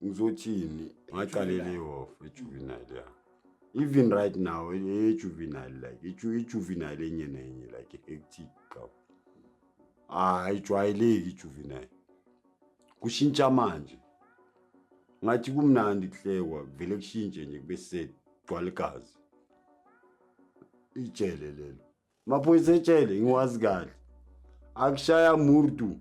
Ngizothini, ngaqalela e-off e-juvenile, ya. Even right now e-juvenile, like i-juvenile enye nenye, like hectic kabi. Ayijwayeleki i-juvenile, kushintsha manje, ngathi kumnandi kuhlekwa, kuvele kushintshe nje, kube segcwala igazi ijele lelo. Maphoyisa ejele ngiwazi kahle, akushaya murdu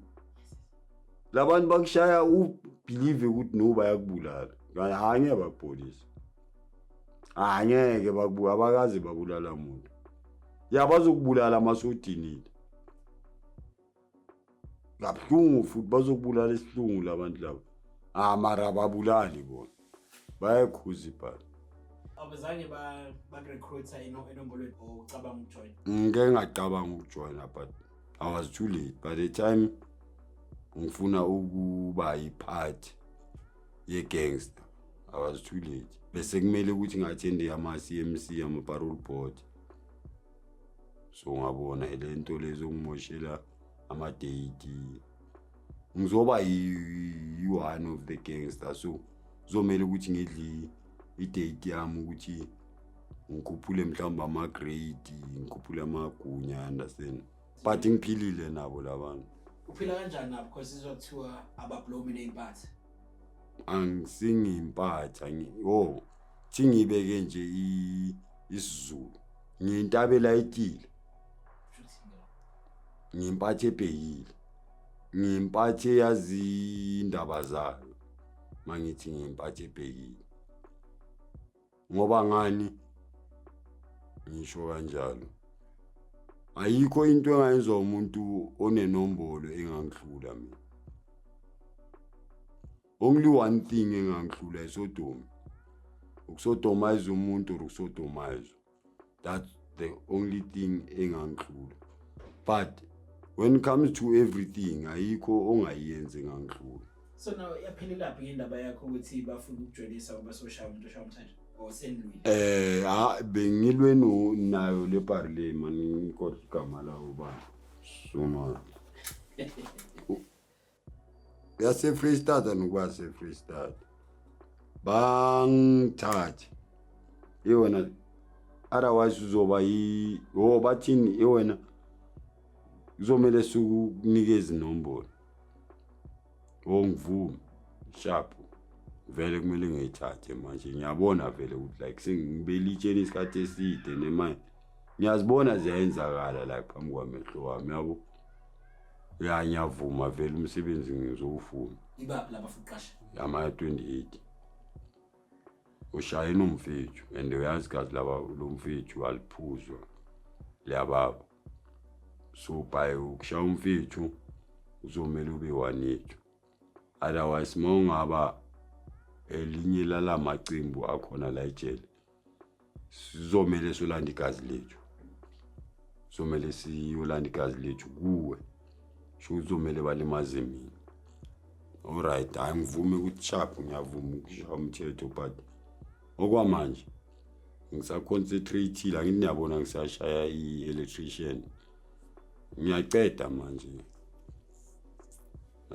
labantu, bakushaya u-believe ukuthi no, bayakubulala. Kanti angeke bakubholise, angeke bakubuka, abakaze babulala muntu. Ya, bazokubulala masodinile kabuhlungu, futhi bazokubulala isihlungu labantu laba. Ah, mara ababulali bona, bayakhuza ibhala. Abazange bakurecruita enombolweni or ucabanga ukujoyina? Ngike ngacabanga ukujoyina, but I was too late by the time ngifuna ukuba i-part ye-gangster. I was too late. Bese kumele ukuthi ngi-attende ama-CMC, ama-parole board. So ngabona le nto lezongimoshela ama-date, ngizoba yi-one of the gangster, so kuzomele ukuthi ngidle i-date yami ukuthi ngikhuphule mhlawumbe ama-grade, ngikhuphule amagunya, understand? But ngiphilile nabo labantu. Uphila kanjani nabo? Because izwa kuthiwa abablomi ney'mpatha. Angisingimpatha, oh, thi ngibeke nje isiZulu, ngiyintabela etile. Shuthi ngelo. Ngiyimpatha ebhekile, ngiyimpatha eyazi indaba zayo. Mangithi ngiyimpatha ebhekile, ngoba ngani ngisho kanjalo? Ayikho into engayenziwa umuntu onenombolo engangihlula mina. Only one thing engangihlula i-sodomy, uku-sodomize umuntu or uku-sodomizwa. That's the only thing engangihlula. But when it comes to everything, ayikho ongayenza engangihlula. So now yaphelelaphi ngendaba yakho ukuthi bafuna ukujoyinisa ngoba soshaya umuntu oshaya umthetho or senilwile? Ha, bengilwe no nayo le pari le man, ngikhohlwa igama lawo ba soma yase Freestata, nokuba se Freestata bangithathe iwena, otherwise uzoba yi, oh, bathini, iwena kuzomele sikunikeze inombolo. Oh, ngivume, sharp, vele kumele ngiyithathe manje. Ngiyabona vele ukuthi like sengibelitsheni isikhathi eside, nemanje ngiyazibona ziyayenzakala la phambi kwamehlo wami, yabo. Ya, ngiyavuma vele, umsebenzi ngizowufuna. Ibaphi laba fuqasha? Ama-28 ushaye nomfethu, and uyazi kazi laba, lo mfethu aliphuzwa, liyababa. So by ukushaya umfethu uzomele ube one yethu, otherwise uma ungaba elinye lalamacembu akhona la ejele, sizomele solanda igazi lethu, somele siyolanda igazi lethu kuwe. Sho kuzomele balimaze mina. Alright, hayi, ngivume ukuthi sharp, ngiyavuma ukushaya umthetho, but okwamanje ngisa-concentrate-ile. Angithi niyabona ngisashaya i-electrician, ngiyaceda manje.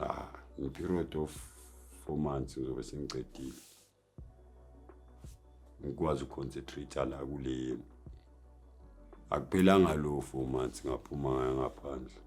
Ah, nge-period of 4 months ngizobe sengicedile, ngikwazi uku-concentrate la kule. Akuphelanga lo 4 months, ngaphuma ngaya ngaphandle.